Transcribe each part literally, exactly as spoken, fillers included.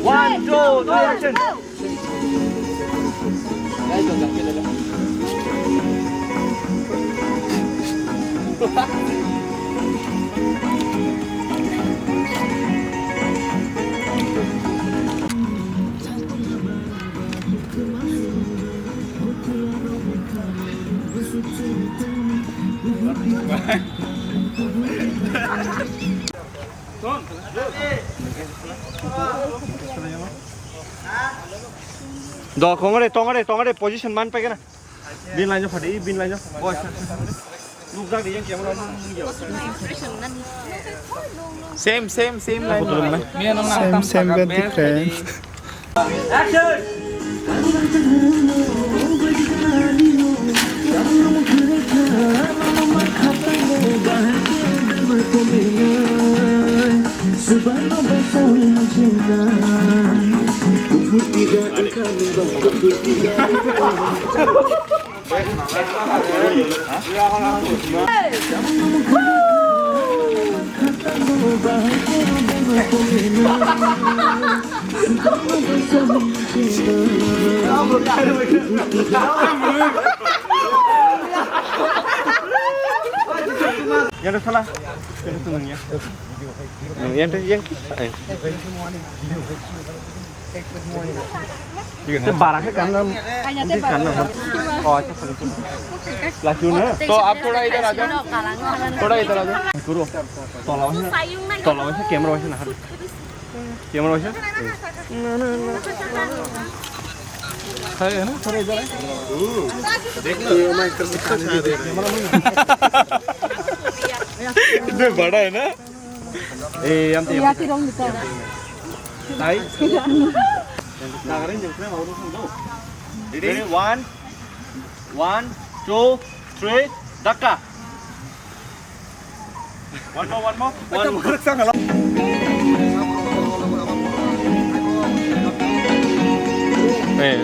One, two, three, action. Do, kongore, tongore, tongore, position man paikana. Bin line phadi, bin line. Boy, sir, sir. Look back, yang camera. Same, same, same line. Same, same, twenty friends. Action! Yang ada salah. Yang ada salah, yang. Yang ada, yang. Te bara khe kanna, kanna. Oh, acha, sorry, sorry. Last one, na? To aap thoda idhar aa jao. Thoda idhar aa jao. Kuro. Tola waisa, tola waisa, camera waisa na. Camera waisa? Hai, hai, na, thoda idhar aa. Dekh na, ye mic kar sakta hai. Itna bada hai na? Eh, yang tiap. Iya, tirong gitu. Hai. Nagarin jengkre mau dong. Ready? One, one, two, three, dakka. One more, one more. One more. Eh.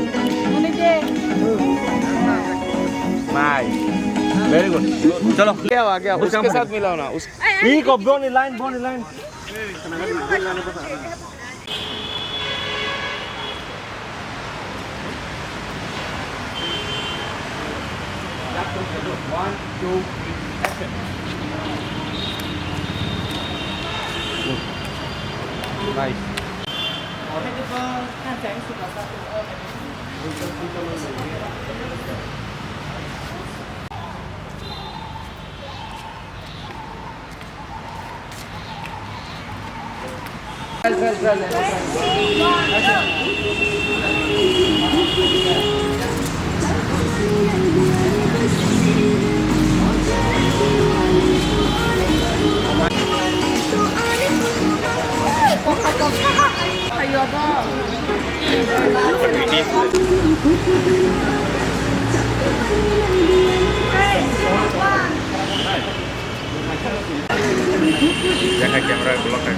Nice. Very good. Chalo. क्या हुआ, क्या? उसके साथ मिलाओ ना. उस- Iko, boni line, boni line. One, two, three, action. Nice. Deja camera block hai.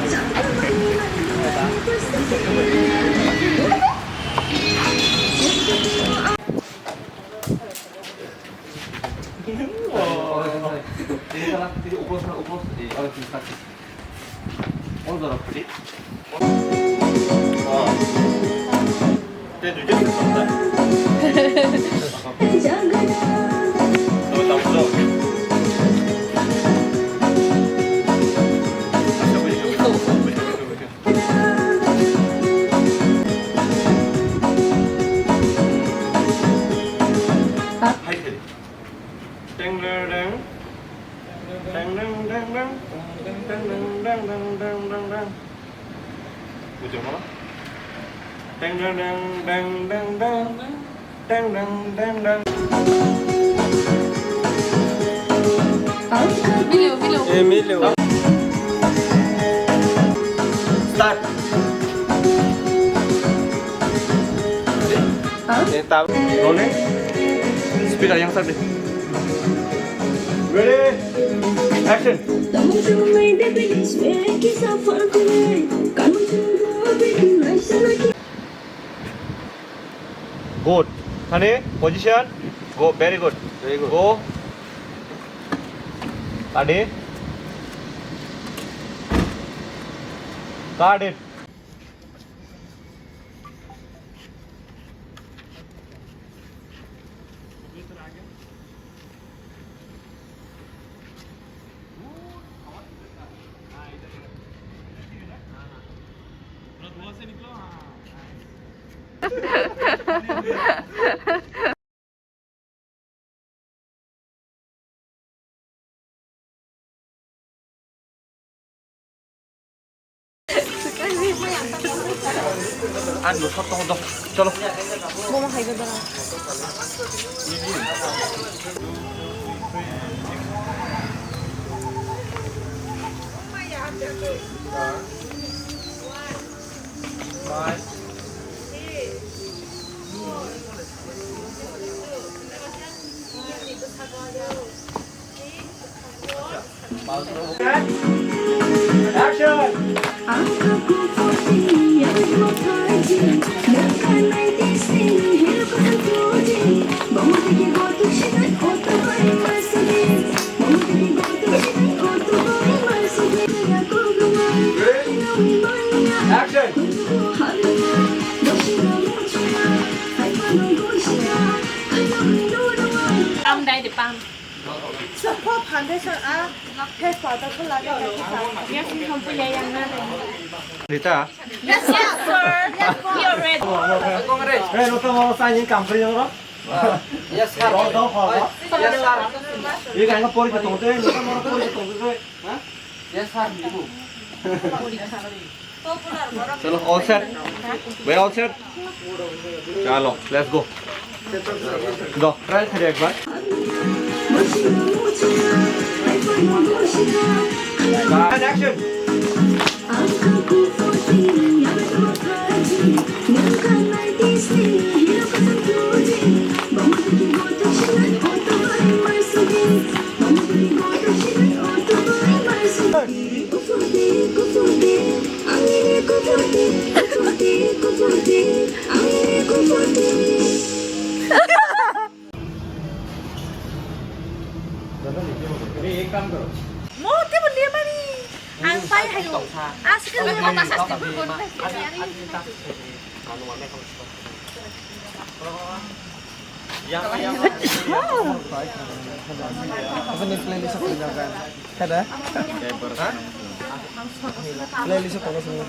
Teng, teng, teng. Teng, teng, teng, teng. Teng, teng, teng, teng. Teng, teng, teng, teng, teng. Teng, teng, teng, teng. Emilio, Emilio. Emilio. Start. Eh, tab-, rolling. Speed ayang sar de. Ready? Action. Good. Ani position. Go. Very good. Very good. Go. Ani. Card it. Ang no sot tongo do. Cholo. Momo hai da dara. Action! Action! Pam dai de pam. Support foundation a face powder ko lagay na kita. Yes, ni hum punya yang na. Rita. Yes, yes, sir. Yes, we are ready. Hey, lo tamo sa ni kam pri lo. Yes, sir. Lo do ho. Yes, sir. Ye kan ko pori ko tongte, lo tamo pori ko tongte. Ha? Yes, sir. Chalo, all set? We're all set? Chalo, let's go. Do, try kare ek bar. And action. Mo tebo lemani. Ang pai hayo. Asik lemani. Apa ni playlist aku tinggalkan? Ada? Playlist aku semua.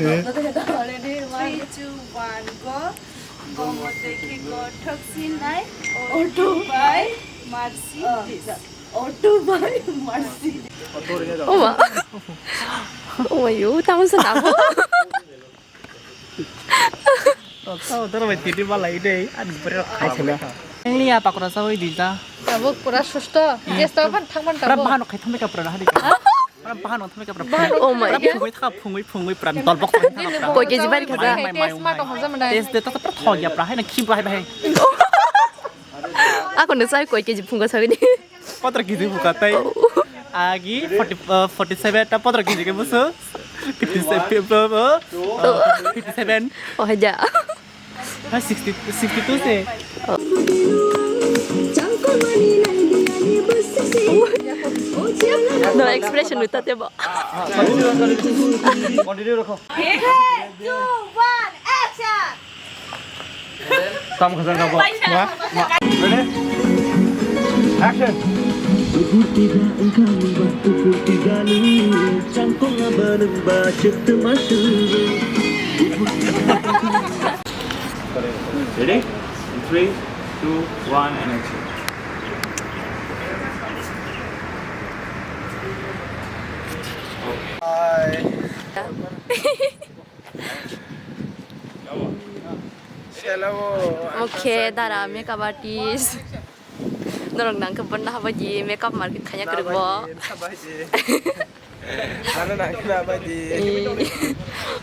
Three, two, one, go. Gomoteki gothok sinai, otu bai, marsi dis. Otu bai, marsi dis. Oma. Oma, yo, tamo sa namo. Tao toro bai titi balai dei, ani bwrwi rok khai sala. Ang liya pakra sawi di ta. Tabuk pura susto. Yes, tao phan thang phan tabuk. Pura bahano khai thangbai ka pura hari. Pura bahano thangbai ka pura. Oh my God. Phungwi thaka phungwi phungwi pura dolbok. Koi K G bari khaja. Test ma tong khaja mane. Test de ta pura thok ya pura hai na khim pura hai bai. Ako ne sai koi K G phunga sagini. Patra K G buka tai. Oh. Agi forty, uh, forty seven ta patra K G ke busu. Fifty seven, uh, fifty seven. Oh, haja. Ah, sixty, sixty two se. Oh. No expression utate ba. Continue, continue. Continue rakho. Three, two, one, action. Tam khajang ka bo. Ready? Action. Tukur tiga engkau ba tukur tiga ni changkong abang ba cipta masuk. Ready? Three, two, one, and action. Hi. Hello. Mokhe dara makeup artist. Norok nang khe bonna habai di makeup market khanya kwrwk bo. Ano nang khe habai di.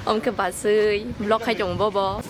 Om khe basui vlog khai tong bo bo.